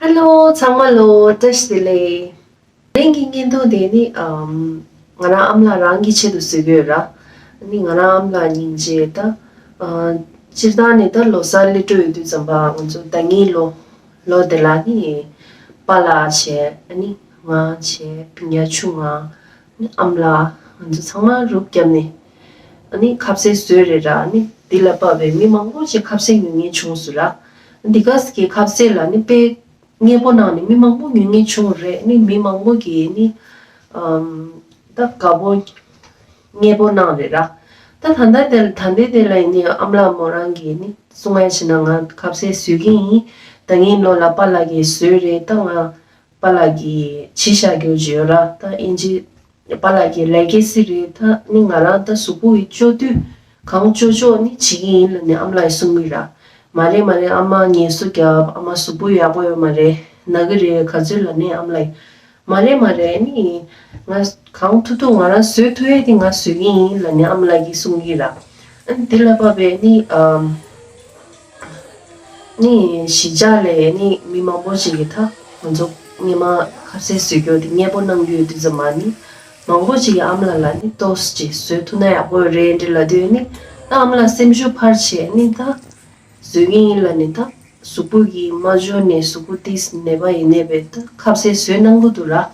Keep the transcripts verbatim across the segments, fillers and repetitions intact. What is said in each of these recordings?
ཧེ་ལོ་ཚང་མ་ལོ། བཀྲ་ཤིས་བདེ་ལེགས། དེ་རིང་གི་བརྙན་ཐུང་དེ་ནི་ཨམ། ང་རང་ཨ་མ་ལགས་རང་གི་ཆེད་དུ་བཟོས་ཀྱི་ཡོད་ར། ཨ་ནི་ང་རང་ཨ་མ་ལགས་སྙིང་རྗེ་ད། ཨ། སྤྱིར་བཏང་ནས་ད་ལོ་གསར་སླེབས་འགྲོ་ཡོད་དུས་ཙམ་པ་ང་ཚོ་ཟླ་ཉིན་ལོ། ལོ་དེ་ལ་ནི། པཱ་ལགས་བྱས་ཨ་ནི་ང་བྱས་སྤུན་ཀྱག་ཆུང་ང་། ཨ་ནི་ཨ་མ་ལགས་ང་ཚོ་ཚང་མ་རུབ་བརྒྱབ་ནས། ཨ་ནི་ཁ་ཟས་བཟོས་རེད་ར། ཨ་ནི་འདི་ལ་དཔག་པའི་མི་མང་པོ་ཞིག་ཁ་ཟས་ཉོ་མཁན་བྱུང་སོང་ར། འདི་ག་ཟེར་གྱི་ཁ་ཟས་ལ་ནི་དཔེ། མཉེས་པོ་གནང་ནས་མི་མང་པོ་ཉོ་མཁན་བྱུང་རེད། ནི་མི་མང་པོ་གིས་ནི་ཨམ། ད་དགའ་པོ་མཉེས་པོ་གནང་རེད་ར། ད་ད་ལྟ་དེ་ད་ལྟའི་དེ་ལ་ཡིན་ནི་ཨ་མ་ལགས་མོ་རང་གིས་ནི་གསུང་ཡ་བྱས་ན་ང་ཁ་ཟས་བཟོ་གི་ཡིན། ད་ངའི་ལོ་ལ་པཱ་ལགས་ཀྱིས་བཟོས་རེད། ད་ང་པཱ་ལགས་ཀྱིས་བྱས་བཞག་རྒྱུ་ཅིག་ཡོད་ར། ད་ཨིན་ཇི། པཱ་ལགས་ཀྱི་ལས་ཀ་ཟིག་རེད། ད་ནི་ང་རང་ད་གཟུགས་པོ་ཡི་ལྕོགས་དུས་གང་ལྕོགས་ལྕོགས་ནི་བྱེད་ཀྱི་ཡིན་ལབ་ནས་ཨ་མ་ལགས་ཡིས་གསུང་གི་ར། མ་རེད་མ་རེད། ཨ་མ་ངལ་གསོ་རྒྱབ། ཨ་མ་གཟུགས་པོ་ཡག་པོ་ཡོད་མ་རེད། ན་གི་རེད་ག་ཚོད་ལབ་ནས་ཨ་མ་ལགས་ཡིས། མ་རེད་མ་རེད། ནི་ང་གང་ཐུབ་ཐུབ་ང་རང་བཟོ་ཐུབ་ཡས་དེ་ང་བཟོ་གི་ཡིན་ལབ་ནས་ཨ་མ་ལགས་ཀྱིས་གསུང་གི་ར། ཨ་ནི་དེ་ལ་དཔག་པའི་ནི་ཨམ། ནི་གཞིས་ཆགས་ལ་ནི་མི་མང་པོ་ཞིག་གིས་ད་ང་ཚོ་སྔོན་མ་ཁ་ཟས་བཟོ་རྒྱུ་དེ་མཉེས་པོ་གནང་རྒྱུ་ཡོད་དུས་ཙམ་པ་ནི་མང་པོ་ཞིག་གིས་ཨ་མ་ལགས་ལ་ནི་ཏོག་ཙམ་ཅིག་བཟོ་ཐུབ་ན་ཡག་པོ་རེད་འདྲ་ལབ་དུས་ནི་ད་ཨ་མ་ལགས་སེམས་ཤུགས་འཕར་བྱས་ནི་ད་བཟོ་གི་ཡིན་ལབ་ནི་ད་གཟུགས་པོ་གི་མ་འཇོན་ནས་གཟུགས་པོ་ཏིས་ནད་པ་ཡིན་ནའི་བས་ད་ཁ་ཟས་བཟོས་གནང་གི་འདུག་ར།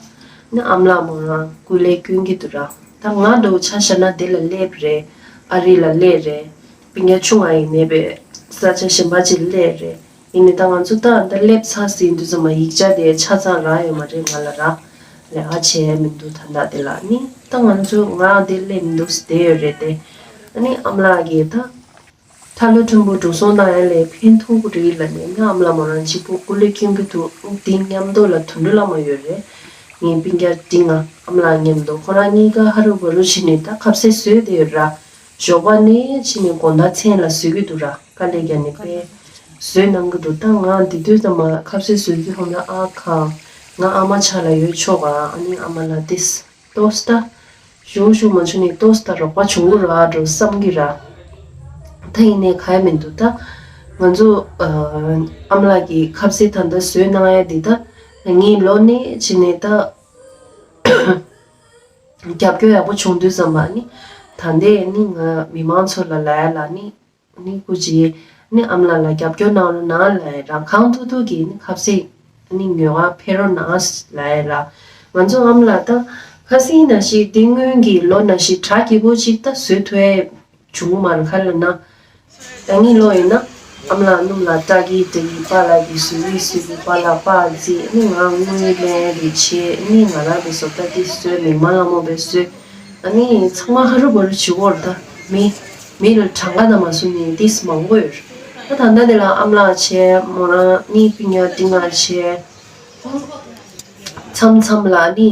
ནི་ཨ་མ་ལགས་མོ་རང་སྐུ་ལས་སྐྱོན་གྱི་འདུག་ར། ད་ང་འདྲ་བོ་ཆ་བཞག་ན་དེ་ལ་སླེབས་རེད། ཨ་རི་ལ་སླེབས་རེད། སྤུན་ཀྱག་ཆུང་ང་ཡིན་ནའི་བས་ས་ཆ་གཞན་པ་ཅིག་སླེབས་རེད། ཡིན་ནའི་ད་ང་ཚོ་ད་ད་སླེབས་ཚར་ཟིན་དུས་ཙམ་པ་ཡིག་ཆ་དེ་ཆ་ཚང་རག་ཡོད་མ་རེད། ང་ལ་ར་ལས་ཀ་བྱས་མི་འདུག་ད་ལྟ་དེ་ལ་ནི་ད་ང་ཚོ་ང་དེ་སླེབས་མི་འདུག་ཟེར་བསྡད་ཡོད་རེད་དེ། ཨ་ནི་ཨ་མ་ལགས་ཀྱིས་ད་ཁྲ་ལོ་ཕྲན་བུ་འགྲོ་སོང་གནང་ཡ་ལས་ཕན་ཐོགས་རེད་ལབ་ནས་ང་ཨ་མ་ལགས་མོ་རང་གཅིག་པུ་སྐུ་ལས་སྐྱོན་གྱི་འདུག་དེ་མཉམ་དུ་ལ་དོན་གྲུབ་ལགས་མོ་ཡོད་རེད། ངའི་སྤུན་ཀྱག་འདི་ང་ཨ་མ་ལགས་མཉམ་དུ་ཁོ་རང་གཉིས་ཀ་ཧ་རུ་བ་རུ་བྱས་ནས་ད་ཁ་ཟས་བཟོས་བསྡད་ཡོད་ར། ཞོགས་པ་ནས་ཕྱིན་ནས་དགོང་དག་མཚན་ལ་བཟོ་གི་འདུག་ར། དཀའ་ལས་བརྒྱབ་ནས་དཔེ་བཟོས་གནང་གི་འདུག་ད་ང་འདི་དུས་ཙམ་པ་ཁ་ཟས་བཟོ་རྒྱུ་ཧམ་ལ་ཨ་ཁ། ང་ཨ་མ་ཆགས་ལ་ཡོད་ཆོག་ག་ཨ་ནི་ཨ་མ་ལགས་ཏིས་ཏོག་ཙམ་ད་ཞུ་ཞུ་མ་བྱུང་ནས་ཏོག་ཙམ་ད་རོགས་པ་བྱུང་གི་ར་འགྲོ་བསམ་གི་ར། ད་ཡིན་ནའི་ག་ཡ་མི་འདུག་ད་ང་ཚོ་ཨ་མ་ལགས་ཀྱིས་ཁ་ཟས་ད་ལྟ་བཟོས་གནང་ཡ་འདི་ད་ངའི་ལོ་ནས་ཕྱིན་ནས་ད། རྒྱབ་སྐྱོར་ཡག་པོ་བྱུང་དུས་ཙམ་པ་ནི། ད་ལྟའི་ནི་ང་མི་མང་ཚོ་ལ་ལབ་ཡ་ལ་ནི། ནི་སྐུ་མཁྱེན་ནི་ཨ་མ་ལགས་ལ་རྒྱབ་སྐྱོར་གནང་རོགས་གནང་ལབ་ཡ་ར། གང་ཐུབ་ཐུབ་ཀྱིས་ནི་ཁ་ཟས་ནི་ཉོ་ག་ཕེབས་རོགས་གནང་ལབ་ཡ་ར། ང་ཚོ་ཨ་མ་ལགས་ད་ཁ་སང་ཡིན་ན་ཞིག་འདི་སྔོན་གྱི་ལོ་ན་ཞིག་གྲ་རྒྱས་པོ་ཅིག་ད་བཟོས་ཐུབ་ཡ། བྱུང་མ་རེད། ག་རེ་ལབ་ན། ད་ངའི་ལོ་ཡིན་ན། ཨ་མ་ལགས་སྣུམ་ལ་སྐྲག་གི་སྐྲག་གི་པཱ་ལགས་ཀྱི་བཟོ་གི་བཟོ་གི་པཱ་ལགས་པཱ་རྩིས་ནི་ང་དངུལ་ལེན་རེ་བྱེད་ནི་ང་རང་གི་བཟོ་ལྟ་འདི་བཟོས་མི་མང་ལ་མོ་བས་བཟོས། ཨ་ནི་ཚང་མ་ཧ་རུ་བ་རུ་བྱེད་འོར་ད་མི་མི་ལ་གྲངས་ཀ་དང་མ་སུ་ནི་ཏིས་མང་པོ་ཡོད། ད་ད་ལྟ་དེ་ལ་ཨ་མ་ལགས་བྱས་མོ་རང་ནི་སྤུན་ཀྱག་འདི་ང་བྱས། མཚམས་མཚམས་ལ་ནི།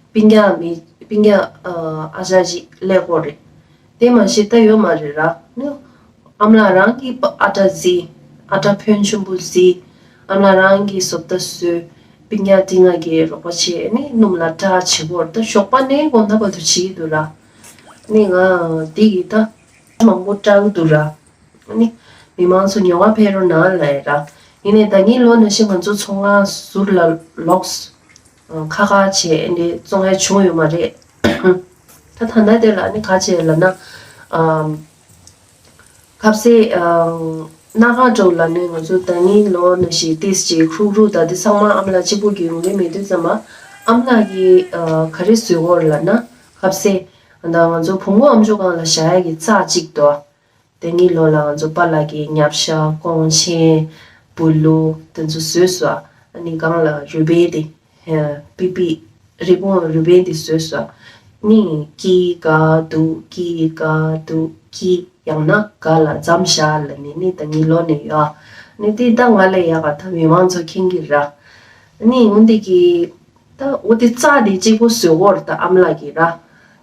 སྤུན་ཀྱག་མི་སྤུན་ཀྱག་ཨ་ཨ་ཅག་ཅིག་སླེབས་ཀྱི་ཡོད་རེད། དེ་མ་གཞི་ད་ཡོད་མ་རེད་ར། ནི་ཨ་མ་ལགས་རང་གིས་ཨ་ཊ་བཟི། ཨ་ཊ་ཕོན་ཆེན་པོ་བཟི། ཨ་མ་ལགས་རང་གིས་བཟོ་ལྟ་བཟོས། སྤུན་ཀྱག་འདི་ང་གིས་རོགས་པ་བྱས་ནི་སྣུམ་ལ་སྐྲག་བྱེད་ཀྱི་ཡོད་རེད། ད་ཞོགས་པ་ནས་དགོང་དག་བར་དུ་བྱེད་ཀྱི་འདུག་ར། ནི་ང་འདི་གིས་ད་མང་པོ་སྐྲག་གི་འདུག་ར། ནི་མི་མང་ཚོ་ཉོ་བ་ཕེབས་རོགས་གནང་ལབ་ཡ་ར། ཡིན་ནའི་ད་ངའི་ལོ་ནང་བཞིན་ང་ཚོ་ཚོང་ཁང་ཟུར་ལ་ལོགས། ཁ་ཁ་བྱས་འདི་བཙོང་ཡ་བྱུང་ཡོད་མ་རེད། ད་ད་ལྟ་དེ་ལ་ནི་ག་བྱས་ལབ་ན། ཨམ། ཁ་ཟས་ཨམ། སྣ་ཁ་འགྲོ་ལ་ནི་ང་ཚོ་ད་ནི་ལོ་ན་ཞིག་ཏིས་ཅིག་ཧྲུག་ཧྲུག་ད་དེ་ཚང་མ་ཨ་མ་ལགས་གཅིག་པུ་གིས་ཡོང་གི་མེད་དུས་ཙམ་པ། ཨ་མ་ལགས་ཀྱིས་ཨ་ག་རེ་བཟོས་ཡོད་རེད་ལབ་ན་ཁ་ཟས། ད་ང་ཚོ་བུ་མོ་ཨམ་ཅོག་སྒང་ལ་བཞག་ཡ་གི་རྩྭ་གཅིག་འདུག་དེ་ནི་ལོ་ལ་ང་ཚོ་པཱ་ལགས་ཀྱིས་ཉབ་ཤ་ཀོང་ཆེན་བུ་ལུ་དེ་ཚོ་བཟོས་སོང་། ཨ་ནི་སྒང་ལ་རུས་སྦལ་དེ་པི་པི་རི་བོང་རུས་སྦལ་དེ་བཟོས་སོང་། ནི་ཀི་ག་དུ་ཀི་ག་དུ་ཀི་ཡང་ན་ག་ལ་འཛམ་ཤ་ལ་ནི་ནི་ད་ནི་ལོ་ནི་ཡོད། ནི་དེ་ད་ང་ལས་ཡག་ག་ད་མི་མང་ཚོ་མཁྱེན་གི་ར། ནི་འོན་ཏེ་གི་ད་འོ་དེ་རྩྭ་དེ་གཅིག་པོ་བཟོས་ཡོད་རེད་ད་ཨ་མ་ལགས་ཀྱིས་ར།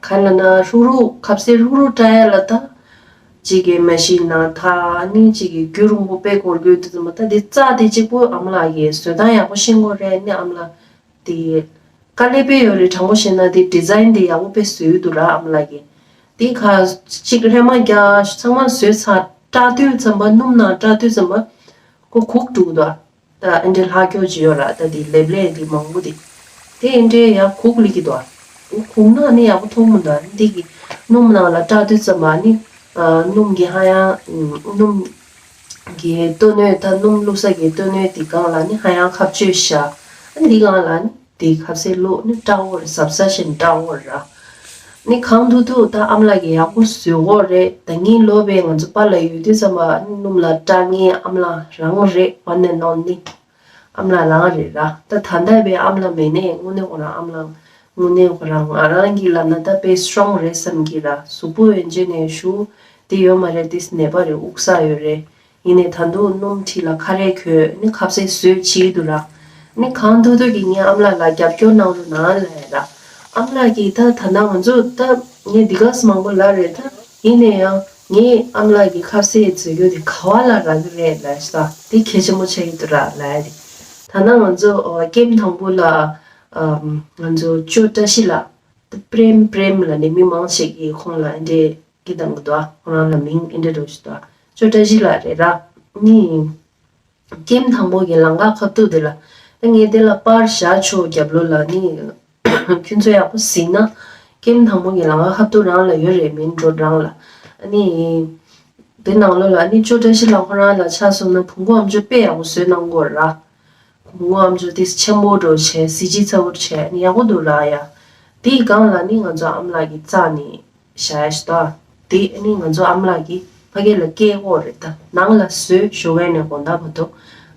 ག་ལ་ན་ཧྲུག་ཧྲུག་ཁ་ཟས་ཧྲུག་ཧྲུག་བཀྲ་ཡ་ལ་ད། གཅིག་གི་མ་གཞི་ན་ད་ནི་གཅིག་གི་རྒྱུན་རིང་པོ་དཔེ་འགོར་དགོས་དུས་ཙམ་པ་ད་དེ་རྩྭ་དེ་གཅིག་པོ་ཨ་མ་ལགས་ཀྱིས་བཟོ་སྟངས་ཡག་པོ་ཤེས་ཀྱི་ཡོད་རེད། ནི་ཨ་མ་ལགས་དེ་དཀའ་ལས་དཔེ་ཡོད་རེད། དྲང་པོ་བཤད་ན་དེ་ཌི་ཛའིན་དེ་ཡག་པོ་དཔེ་བཟོས་འདུག་ར་ཨ་མ་ལགས་ཀྱིས། དེ་ག་གཅིག་རེ་མ་རྒྱག་ཚང་མ་བཟོས་ཚར་བཀྲ་དུས་ཙམ་པ་སྣུམ་ནང་བཀྲ་དུས་ཙམ་པ་ཁོ་གུག་འགྲོ་གི་འདུག་ད་ཨེ་འདྲའི་ལྷག་སྐྱོ་ཅིག་ཡོད་ར། ད་དེ་ལེབ་ལེབ་དེ་མང་པོ་དེ། དེ་ཨེ་འདྲའི་ཡང་གུག་ལི་གི་འདུག་ཨ། གུག་ན་ནི་ཡག་པོ་མཐོང་མི་འདུག་ཨ། འདི་གི་སྣུམ་ནང་ལ་བཀྲ་དུས་ཙམ་པ་ནི། ཨ། སྣུམ་གི་ཧ་ཡང་། སྣུམ་གི་སྟོད་སྣོད། ད་སྣུམ་བླུགས་ས་གི་སྟོད་སྣོད་དེ་སྒང་ལ་ནི་ཧ་ཡང་ཁ་གཅོད་བཞག་ཨ། འདི་སྒང་ལ་ནི་དེ་ཁ་ཟས་བླུགས་ནི་སྐྲག་འོར། གཟབ་གཟབ་བྱས་ནས་སྐྲག་འོར་ར། ནི་གང་ཐུབ་ཐུབ་ད་ཨ་མ་ལགས་ཀྱིས་ཡག་པོ་བཟོ་གོ་རེད། ད་ངའི་ལོ་པའི་ང་ཚོ་པཱ་ལགས་ཡོད་དུས་ཙམ་པ་ནི་སྣུམ་ལ་སྐྲག་མཁན་ཨ་མ་ལགས་རང་རེད། one and only། ཨ་མ་ལགས་རང་རེད་ར། ད་ད་ལྟ་བའི་ཨ་མ་ལགས་མེད་ནའི་དངོས་གནས་ཁོ་རང་ཨ་མ་ལགས་དངོས་གནས་ཁོ་རང་ང་རང་གི་ལབ་ན་ད་དཔེ་སི་ཊོང་རེད་བསམ་གྱི་ར། གཟུགས་པོ་ཡན་ཆད་ནས་ཞུ་དེ་ཡོད་མ་རེད། དེ་ནད་པ་རེད། དབུགས་བསགས་ཡོད་རེད། ཡིན་ནའི་ད་དུང་སྣུམ་ཁྲིད་ལ་ཁ་རས་གོན་ནི་ཁ་ཟས་བཟོས་བྱེད་ཀྱི་འདུག་ར། ནི་གང་ཐུབ་ཐུབ་ཀྱིས་ངའི་ཨ་མ་ལགས་ལ་རྒྱབ་སྐྱོར་གནང་རོགས་གནང་ལབ་ཡ་ར། ཨ་མ་ལགས་ཀྱིས་ད་ད་ལྟ་ང་ཚོ་ད་ངས་འདི་ག་ས་མང་པོ་ལབ་རེད་ད། ཡིན་ནའི་ཡང་ངའི་ཨ་མ་ལགས་ཀྱིས་ཁ་ཟས་བཟོ་རྒྱུ་དེ་ག་བ་ལ་རག་གི་རེད་ལབ་ཡ་ཞིག་ད་དེ་གལ་ཆེན་པོ་ཆགས་ཀྱི་འདུག་ར་ལབ་ཡ་རེད། ད་ལྟ་ང་ཚོ་ཨ་ཀེམ་དང་པོ་ལ་ཨ་ང་ཚོ་ཅོ་བཀྲ་ཤིས་ལགས། པྲེམ་པྲེམ་ལབ་ནས་མི་མང་ཆེ་གིས་ཁོང་ལ་འདི་འདྲས་ཀི་དང་གི་དོ། ཁོ་རང་ལ་མིང་ཨེ་འདྲ་འདྲ་ཞིག་དོ། ཅོ་བཀྲ་ཤིས་ལགས་རེད་ར། ནི་ཀེམ་དང་པོ་གི་ལམ་ཁ་ཁ་ཐུག་དེ་ལ་ད་ངས་དེ་ལ་པར་བཞག་ཆོག་རྒྱབ་ལོགས་ལ་ནི་ཁྱོད་ཚོ་ཡག་པོ་གཟིགས་ན་ཀེམ་དང་པོ་གི་ལམ་ཁ་ཁ་ཐུག་རང་ལ་ཡོད་རེད། མེན་རོ་ཌི་རང་ལ། ཨ་ནི་དེ་ནང་ལོགས་ལ་ནི་ཅོ་བཀྲ་ཤིས་ལགས་ཁོ་རང་ལ་ཆ་མཚོན་ན་བོང་གུ་ཨམ་ཅོག་དཔེ་ཡག་པོ་བཟོས་གནང་གོ་ར། བོང་གུ་ཨམ་ཅོག་དེ་ཆེན་པོ་འདྲ་བྱས་གཟི་བརྗིད་ཚ་པོ་བྱས་ནི་ཡག་པོ་འདུག་ལ་ཡ། དེའི་སྒང་ལ་ནི་ང་ཚོ་ཨ་མ་ལགས་ཀྱིས་བཙགས་ནས་བཞག་ཡ་ཞིག་དང་། དེ་ནི་ང་ཚོ་ཨ་མ་ལགས་ཀྱིས་ཕ་གི་ལ་སྐྱེལ་དགོས་རེད། ད་ནང་ལ་བཟོས་ཞོགས་ཀས་ནས་དགོང་དག་བར་དུ་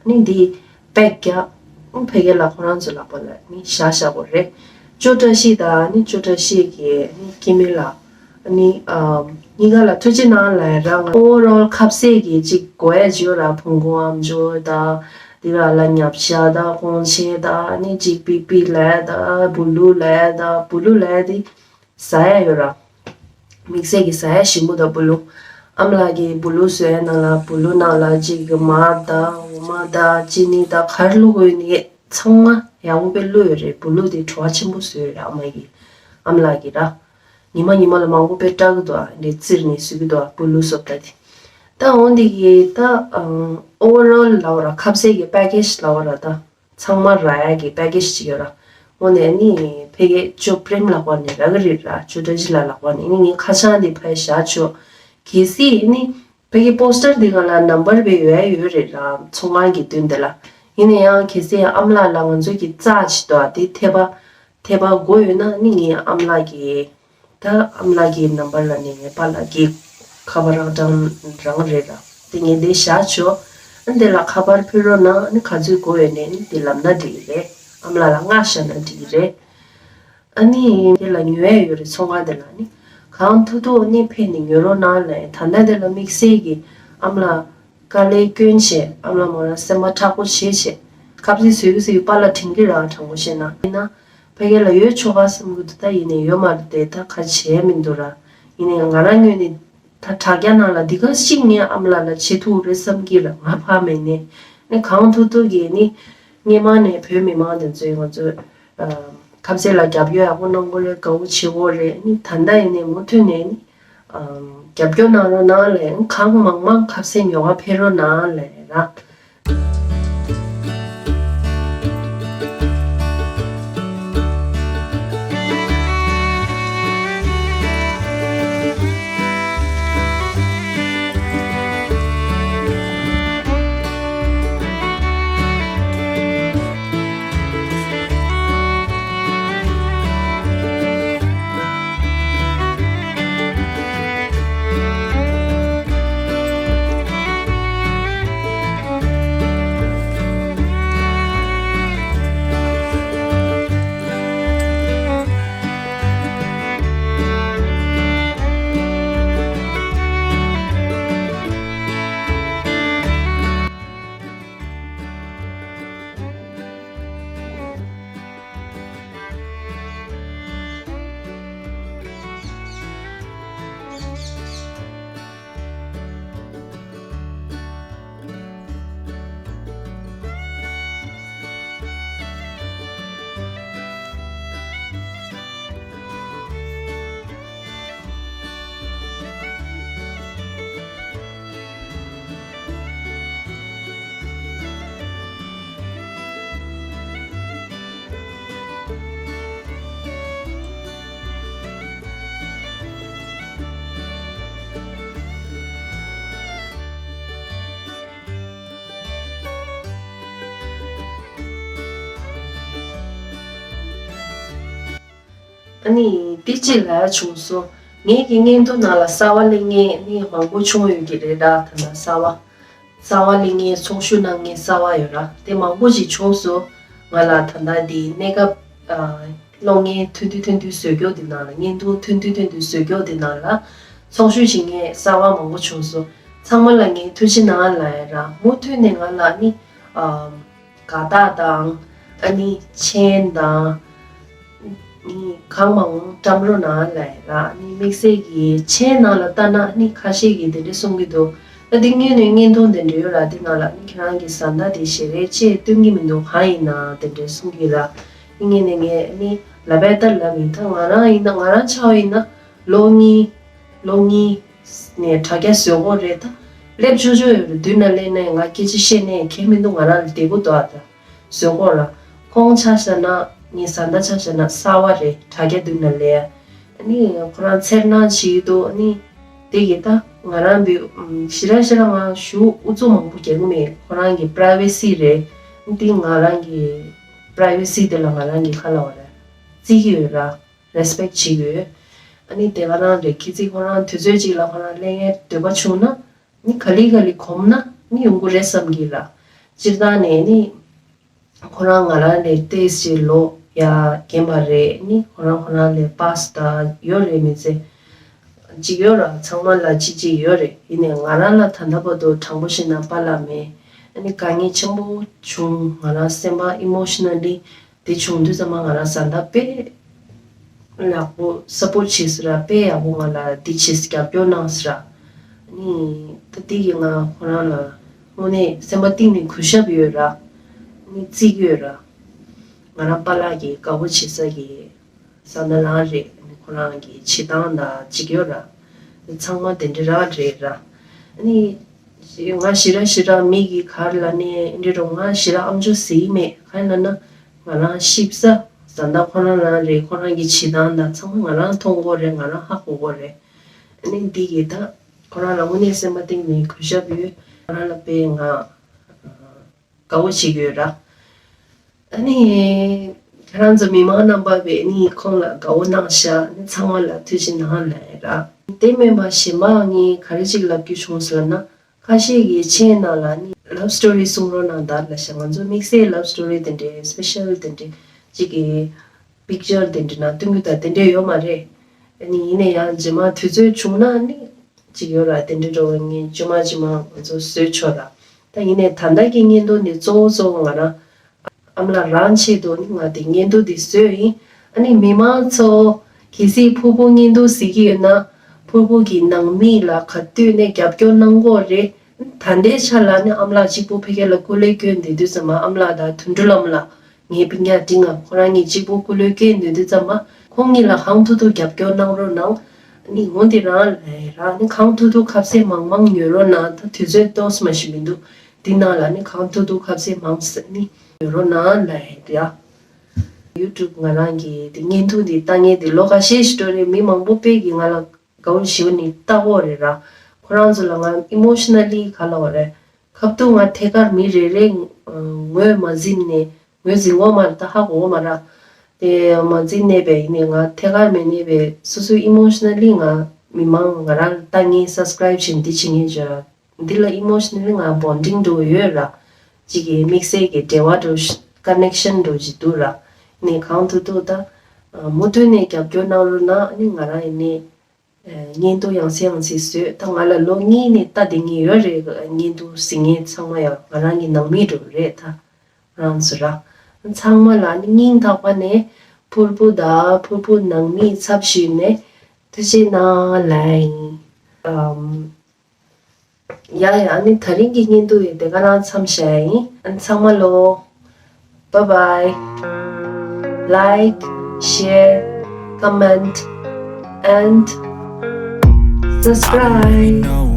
ནི་འདི་པེག་རྒྱག་ཕ་གི་ལ་ཁོ་རང་ཚོ་ལག་པ་ལ་ནི་བཞག་བཞག་དགོས་རེད། ཅོ་བཀྲ་ཤིས་དང་ནི་ཅོ་བཀྲ་ཤིས་ཀྱི་ནི་སྐྱེ་དམན་ལགས། ཨ་ནི་ཨ་གཉིས་ཀ་ལ་ཐུགས་རྗེ་གནང་ལབ་ཡ་རང་ཨོ་ཝར་ཨོལ་ཁ་ཟས་ཀྱི་ཅིག་དགོས་ཡ་ཅིག་ཡོད་ར། བོང་གུ་ཨམ་ཅོག་དང་དེ་ག་ལ་ཉབ་ཤ་དང་ཀོང་ཆེན་དང་ཨ་ནི་ཅིག་པི་པི་ལབ་ཡ་དང་བུ་ལུ་ལབ་ཡ་དང་བུ་ལུ་ལབ་ཡ་དེ་ཟ་ཡ་ཡོད་ར། དམིགས་བསལ་གྱི་ཟ་ཡ་ཞིམ་པོ་དང་བུ་ལུ། ཨ་མ་ལགས་ཀྱིས་བུ་ལུ་བཟོ་ཡ་ནང་ལ་བུ་ལུ་ནང་ལ་ཅིག་མར་དང་འོ་མ་དང་ཅི་ནི་དང་ག་རེ་བླུགས་དགོས་ནི་ཚང་མ་ཡག་པོ་དཔེ་བླུགས་ཡོད་རེད། བུ་ལུ་དེ་བྲོ་བ་ཆེན་པོ་བཟོས་ཡོད་རེད་ཨ་མ་གིས། ཨ་མ་ལགས་ཀྱིས་ར། ཉི་མ་ཉི་མ་ལ་མང་པོ་དཔེ་སྐྲག་གི་འདུག་ཨ། འདི་བཙིར་ནས་བཟོ་གི་འདུག་ཨ། བུ་ལུ་བཟོ་ལྟ་དེ། ད་འོ་འདི་གི་ད་ཨོ་ཝར་ཨོལ་ལབ་ར། ཁ་ཟས་ཀྱི་པེ་ཀེ་ཇི་ལབ་ར། ད་ཚང་མ་རག་ཡ་གི་པེ་ཀེ་ཇི་ཅིག་ཡོད་ར། འོ་ནས་ནི་ཕ་གི་ཅོ་པྲེམ་ལགས་པ་ནས་རག་གི་རེད་ར། ཅོ་བཀྲ་ཤིས་ལགས་ལག་པ་ནས་ནི་ངས་ཁ་བྱང་འདི་ཕར་བཞག་ཆོག་གལ་སྲིད་ནི་ཕ་གི་པོ་སི་ཊར་འདི་སྒང་ལ་ནམ་བར་བེ་ཡོད་ཡ་ཡོད་རེད་ར། ཚོང་ཁང་གི་མདུན་དེ་ལ། ཡིན་ན་ཡང་གལ་སྲིད་ཨ་མ་ལགས་ལ་ང་ཚོ་གི་རྩ་ཆེ་དོ་དེ་འཐད་པ་འཐད་པ་དགོས་ཡོད་ན་ནི་ངའི་ཨ་མ་ལགས་ཀྱི་ད་ཨ་མ་ལགས་ཀྱི་ནམ་བར་ལ་ནི་ངའི་པཱ་ལགས་ཀྱི་ཁ་པར་རག་གྲངས་རང་རེད་ར། དེ་ངས་འདི་བཞག་ཆོག་ཨ་འདི་ལ་ཁ་པར་ཕུལ་རོགས་གནང་། ཨ་ནི་ག་ཚོད་དགོས་ཡོད་ནའི་ནི་འདི་ལབ་ན་འགྲིག་གི་རེད། ཨ་མ་ལགས་ལ་མངགས་བཞག་ན་འགྲིག་གི་རེད། ཨ་ནི་དེ་ལ་ཉོ་ཡ་ཡོད་རེད། ཚོང་ཁང་དེ་ལ་ནི་གང་ཐུབ་ཐུབ་ནི་ཕེབས་ནས་ཉོ་རོགས་གནང་ལབ། ད་ལྟ་དེ་ལ་དམིགས་བསལ་གྱི་ཨ་མ་ལགས་དཀའ་ལས་སྐྱོན་བྱས། ཨ་མ་ལགས་མོ་རང་སེམས་པ་མཁྲེགས་པོ་བྱས་བྱས་ཁ་ཟས་བཟོ་གི་བཟོ་གི་པཱ་ལགས་དྲན་གྱི་རེད་ཨ། དྲང་པོ་བཤད་ན། ཡིན་ན་ཕ་གི་ལ་ཡོད་ཆོག་ག་བསམ་གྱི་འདུག་ད་ཡིན་ནའི་ཡོད་མ་རེད་དེ། ད་ག་བྱས་མི་འདུག་ར། ཡིན་ནའི་ང་རང་ངོས་ནས་ད་དྲ་རྒྱ་ནང་ལ་འདི་ག་ཞིག་ངས་ཨ་མ་ལགས་ལ་བྱེད་ཐུབ་རེད་བསམ་གྱི་ར། ང་ཕ་མེད་ནས་ནི་གང་ཐུབ་ཐུབ་ཀྱིས་ནི་སྔོན་མ་ནས་བོད་མི་མང་དེ་ཚོས་ང་ཚོས་ཨ་ཁ་ཟས་ལ་རྒྱབ་སྐྱོར་ཡག་པོ་གནང་གི་རེད། དགའ་པོ་བྱེད་ཀྱི་རེད། ནི་ད་ལྟ་ཡིན་ནའི་མུ་མཐུད་ནས་ནི་ཨ་རྒྱབ་སྐྱོར་གནང་རོགས་གནང་ལབ། གང་མང་མང་ཁ་ཟས་ཉོ་ག་ཕེབས་རོགས་གནང་ལབ་ར། ཨ་ནི་དེ་གཅིག་ལ་ཡ་བྱུང་སོང་། ངེད་ཀྱི་བརྙན་ཐུང་ནང་ལ་གསར་བ་གླེང་མཁན་ནི་མང་པོ་བྱུང་ཡོད་ཀྱི་རེད་ར། ད་ལྟ་གསར་བ་གསར་བ་གླེང་མཁན་ཚོགས་ཞུགས་གནང་མཁན་གསར་བ་ཡོད་ར། དེ་མང་པོ་ཞིག་བྱུང་སོང་། ང་ལ་ད་ལྟ་དེ་གནས་སྐབས་ཨ་གློག་བརྙན་ཐུང་ཐུང་ཐུང་ཐུང་བཟོ་རྒྱུ་དེ་ནང་ལ་བརྙན་ཐུང་ཐུང་ཐུང་ཐུང་ཐུང་བཟོ་རྒྱུ་དེ་ནང་ལ་ཚོགས་ཞུགས་བྱེད་མཁན་གསར་བ་མང་པོ་བྱུང་སོང་། ཚང་མ་ལ་ངས་ཐུགས་རྗེ་གནང་ལབ་ཡ་ར། མུ་མཐུད་ནས་ང་ལ་ནི་ཨ་དགའ་རྟགས་དང་ཨ་ནི་མཆན་དང་ནི་གང་མང་བཀྲམ་རོགས་གནང་ལབ་ཡ་ར། ནི་དམིགས་བསལ་གྱི་མཆན་ནང་ལ་ལྟ་ན་ནི་ཁ་ཤས་ཀྱིས་དེ་འདྲ་གསུང་གི་འདུག་ད་འདི་སྔོན་ནས་བརྙན་ཐུང་དེ་འདྲ་ཡོད་ར། དེ་ནང་ལ་ནི་ཁྱེད་རང་གི་བཟའ་ཟླ་དེ་ཞལ་རས་ཅིག་སྟོན་གྱི་མི་འདུག་གང་ཡིན་ན་དེ་འདྲ་གསུང་གི་ར། དེ་སྔོན་ནས་ངས་ནི་ལབ་པའི་ལྟར་ལབ་ཡིན། ད་ང་རང་ཡིན་ན་ང་རང་ཆ་བ་ཡིན་ན་ལོ་གཉིས་ལོ་གཉིས་ནས་དྲ་རྒྱ་བཟོ་གི་རེད། ད་སླེབས་ཆོག་ཆོག་ཡོད་རེད། མདུན་ན་སླེབས་ནས་ང་སྐད་ཆ་བཤད་ནས་ཁྱད་མི་འདུག་ང་རང་ལ་བདེ་པོ་འདུག་ཨ། ད་བཟོ་གི་ར། ཁོང་ཆ་བཞག་ན་ངའི་བཟའ་ཟླ་ཆ་བཞག་ན་གསར་བ་རེད། དྲ་རྒྱ་མདུན་ན་སླེབས། ཨ་ནི་ཁོ་རང་འཚེར་སྣང་བྱེད་ཀྱི་འདུག་ཨ་ནི་དེ་གི་ད་ང་རང་འདི་ཞེ་དྲག་ཞེ་དྲག་ང་ཞུ་ཨུ་ཚུགས་མང་པོ་རྒྱག་གི་མེད། ཁོ་རང་གི་པ་རའི་ཝེ་སི་རེད། འདི་ང་རང་གི་པ་རའི་ཝེ་སི་དེ་ལ་ང་རང་གི་ཁ་ལ་བ་རེད། བརྩི་གི་ཡོད་ར། རེ་སི་པེག་བྱེད་ཀྱི་ཡོད། ཨ་ནི་དེ་ག་རང་རེད། ཁྱེད་ཚོས་ཁོ་རང་དུས་ཚོད་ཅིག་ལ་ཁོ་རང་གླེང་ཡས་འདོད་པ་བྱུང་ན་ནི་ག་ལེ་ག་ལེ་གོམས་ན་ནི་ཡོང་གི་རེད་བསམ་གྱི་ལ། སྤྱིར་བཏང་ནས་ནི་ཁོ་རང་ང་རང་ལས་ཏོག་ཙམ་ལོ་ཡ་རྒན་པ་རེད། ནི་ཁོ་རང་ཁོ་རང་ལས་པ་སི་ད་ཡོད་རེད་མི་ཚེ་གཅིག་ཡོད་ར། ཚང་མ་ལ་གཅིག་གཅིག་ཡོད་རེད། ཡིན་ནའི་ང་རང་ལ་ད་ལྟ་བར་དུ་དྲང་པོ་བཤད་ན་པཱ་ལགས་མེད། ཨ་ནི་དཀའ་ངལ་ཆེན་པོ་བྱུང་། ང་རང་སེམས་པ་ཨི་མོ་ཤི་ན་ལི་དེ་བྱུང་དུས་ཙམ་པ་ང་རང་བཟའ་ཟླ་དཔེ་ཡག་པོ་སཔོར་ཊི་བྱས་ཟེར་ར། དཔེ་ཡག་པོ་ང་ལ་འདི་བྱས་རྒྱབ་སྐྱོར་གནང་ཟེར་ར། ནི་ད་འདི་གི་ང་ཁོ་རང་ལ་དངོས་གནས་སེམས་པ་གཏིང་ནས་གུས་ཞབས་ཡོད་ར། ནི་བརྩི་གི་ཡོད་ར། ང་རང་པཱ་ལགས་ཀྱི་དགའ་པོ་བྱེད་ས་གི་བཟའ་ཟླ་རང་རེད། ནི་ཁོ་རང་གི་བྱེད་སྟངས་དང་གཅིག་ཡོད་ར། ཚང་མ་དེ་འདྲ་རང་རེད་ར། ནི་ང་ཞེ་དྲག་ཞེ་དྲག་མི་གི་ག་རེ་ལབ་ནས་འདི་རུ་ང་ཞེ་དྲག་ཨམ་ཅོག་ཟེར་གྱི་མེད། ག་རེ་ལབ་ན་ང་རང་ཤེས་ས་བཟའ་ཟླ་ཁོ་རང་རང་རེད། ཁོ་རང་གི་བྱེད་སྟངས་དང་ཚང་མ་ང་རང་མཐོང་གི་ཡོད་རེད། ང་རང་ཧ་གོ་གི་ཡོད་རེད། ཨ་ནི་འདི་གི་ད་ཁོ་རང་ལ་དངོས་གནས་སེམས་པ་གཏིང་ནས་གུས་ཞབས་ཡོད། ཁོ་རང་ལ་དཔེ་ང་དགའ་པོ་བྱེད་ཀྱི་ཡོད་ར། ཨ་ནི་ཁྱེད་རང་ཚོ་མི་མང་རྣམ་པ་བས་ནི་ཁོང་ལ་དགའ་པོ་གནང་ཤག་ནི་ཚང་མ་ལ་ཐུགས་རྗེ་གནང་ལབ་ཡ་ར། དེ་མིན་པ་གཞན་པ་ངས་ག་རེ་ཅིག་ལབ་རྒྱུ་བྱུང་ཟེར་ན། ཁ་ཤས་ཀྱིས་མཆན་ནང་ལ་ནི་ལབ་སི་ཊོ་རི་གསུང་རོགས་གནང་དང་ལབ་ཤག་ང་ཚོ་དམིགས་བསལ་ལབ་སི་ཊོ་རི་དེ་འདྲའི་སི་པེ་ཤལ་དེ་འདྲའི་ཅིག་གི་པིག་ཅར་དེ་འདྲ་ནང་སྟོན་རྒྱུ་དང་དེ་འདྲ་ཡོད་མ་རེད། ཨ་ནི་ཡིན་ན་ཡང་རྗེས་མ་དུས་ཚོད་བྱུང་ན་ནི་ཅིག་ཡོད་ར། དེ་འདྲ་འགྲོ་བའི་ངས་ཇི་མ་ཇི་མ་ང་ཚོ་བཟོས་ཆོག་ར། ད་ཡིན་ནའི་ད་ལྟ་གི་བརྙན་ཐུང་འདི་གཙོ་བོ་གཙོ་བོ་ང་རང་ཨ་མ་ལགས་རང་ཆེད་དུ་ནི་ང་དེ་བརྙན་ཐུང་འདི་བཟོས་ཡིན། ཨ་ནི་མི་མང་ཚོ་གལ་སྲིད་ཕུར་བུ་བརྙན་ཐུང་གཟིགས་ཀྱི་ཡོད་ན་ཕུར་བུ་གི་ནང་མི་ལ་ག་དུས་ནས་རྒྱབ་སྐྱོར་གནང་གི་ཡོད་རེད། ད་ལྟའི་ཆ་ལ་ནི་ཨ་མ་ལགས་གཅིག་པུ་ཕ་གི་ལ་སྐུ་ལས་བསྐྱོན་བསྡད་དུས་ཙམ་པ་ཨ་མ་ལགས་དང་དོན་གྲུབ་ལགས་ལ་ངའི་སྤུན་ཀྱག་འབྲིང་ང་ཁོ་རང་གཉིས་གཅིག་པུ་སྐུ་ལས་བསྐྱོན་བསྡད་དུས་ཙམ་པ་ཁོང་གཉིས་ལ་གང་ཐུབ་ཐུབ་རྒྱབ་སྐྱོར་གནང་རོགས་གནང་། ནི་འོ་འདི་རང་ལས་རང་ནི་གང་ཐུབ་ཐུབ་ཁ་ཟས་མང་མང་ཉོ་རོགས་གནང་། ད་དུས་ཚོད་ཏོག་ཙམ་ཞིག་མི་འདུག་འདི་ནང་ལ་ནི་གང་ཐུབ་ཐུབ་ཁ་ཟས་མང་ཙམ་ནི་ཉོ་རོགས་གནང་ལབ་ཡ། ཡུ་ཊུབ་ང་རང་གི་དེ་བརྙན་ཐུང་འདི་ལྟ་མཁན་དེ་ལོ་ཁ་ཤས་ཤིག་འགྲོ་རེད། མི་མང་པོ་དཔེ་གི་ང་ལ་དགའ་པོ་ཞེ་པོ་ནི་ལྟ་གི་ཡོད་རེད་ར། ཁོ་རང་ཚོ་ལ་ང་ཨི་མོ་ཤི་ན་ལི་ག་ལབ་དགོས་རེད། ཁ་ཐུག་ང་ཐད་ཀར་མི་རེ་རེ་ངོས་མ་འཛིན་ནས་ངོས་འཛིན་གྱི་ཡོད་མ་རེད། ད་ཧ་གོ་གི་ཡོད་མ་རེད། དེ་མ་འཛིན་ནས་པས་ཡིན་ནའི་ང་ཐད་ཀར་མེད་ནས་པས་སོ་སོའི་ཨི་མོ་ཤི་ན་ལི་ང་མི་མང་ང་རང་ལ་ལྟ་མཁན་སབ་སི་ཀ་རའིབ་བྱེད་མཁན་འདི་བྱེད་མཁན་བྱས་ར། འདི་ལ་ཨི་མོ་ཤི་ན་ལི་ང་བོན་ཌིང་འདྲ་བོ་ཡོད་ར། གཅིག་གི་དམིགས་བསལ་གྱི་འབྲེལ་བ་འདྲ་བོ་ཞིག་ཀ་ནེག་ཤན་འདྲ་བོ་ཞིག་འདུག་ར། ནས་གང་ཐུབ་ཐུབ་ད་མུ་མཐུད་ནས་རྒྱབ་སྐྱོར་གནང་རོགས་གནང་། ནི་ང་རང་ཡིན་ནའི་བརྙན་ཐུང་ཡང་སེ་ཡང་སེ་བཟོས། ད་ང་ལ་ལོ་གཉིས་ནས་ལྟ་བསྡད་མཁན་ཡོད་རེད། བརྙན་ཐུང་གཟིགས་མཁན་ཚང་མ་ཡང་ང་རང་གི་ནང་མི་འདྲ་བོ་རེད། ད་རང་ཚོ་ར་ཚང་མ་ལ་ནི་སྙིང་ཐག་པ་ནས་ཕུར་བུ་དང་ཕུར་བུ་ནང་མིའི་ཚབ་ཞུས་ནས་ཐུགས་རྗེ་གནང་ལབ་ཡིན། ཨམ། ཡ་ཡ། ཨ་ནི་ད་རིང་གི་བརྙན་ཐུང་ཡི་དེ་ག་རང་མཚམས་བཞག་ཡིན། ཨ་ནི་ཚང་མ་ལོ། Bye bye. Like, share, comment, and subscribe.